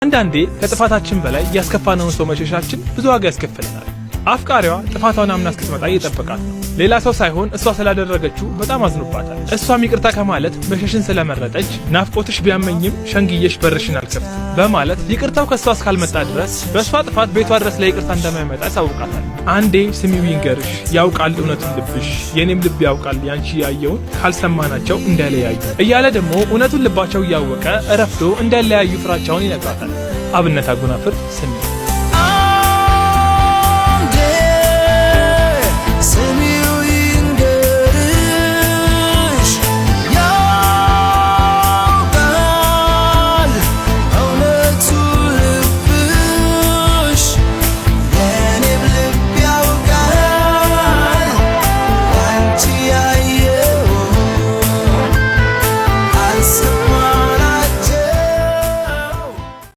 አንዳንዴ ከጥፋታችን በላይ ያስከፋነውን ሰው መሸሻችን ብዙ ዋጋ ያስከፍለናል። አፍቃሪዋ ጥፋቷን አምና እስክትመጣ እየጠበቃት ነው። ሌላ ሰው ሳይሆን እሷ ስላደረገችው በጣም አዝኖባታል። እሷም ይቅርታ ከማለት መሸሽን ስለመረጠች ናፍቆትሽ ቢያመኝም ሸንግዬሽ በርሽን አልከፍትም በማለት ይቅርታው ከእሷ እስካልመጣ ድረስ በእሷ ጥፋት ቤቷ ድረስ ለይቅርታ እንደማይመጣ ያሳውቃታል። አንዴ ስሚው ይንገርሽ ያውቃል እውነቱን ልብሽ፣ የኔም ልብ ያውቃል ያንቺ ያየውን ካልሰማናቸው እንዳይለያዩ እያለ ደግሞ እውነቱን ልባቸው እያወቀ ረፍዶ እንዳይለያዩ ፍራቻውን ይነግራታል። አብነት አጎናፍር ስሚው።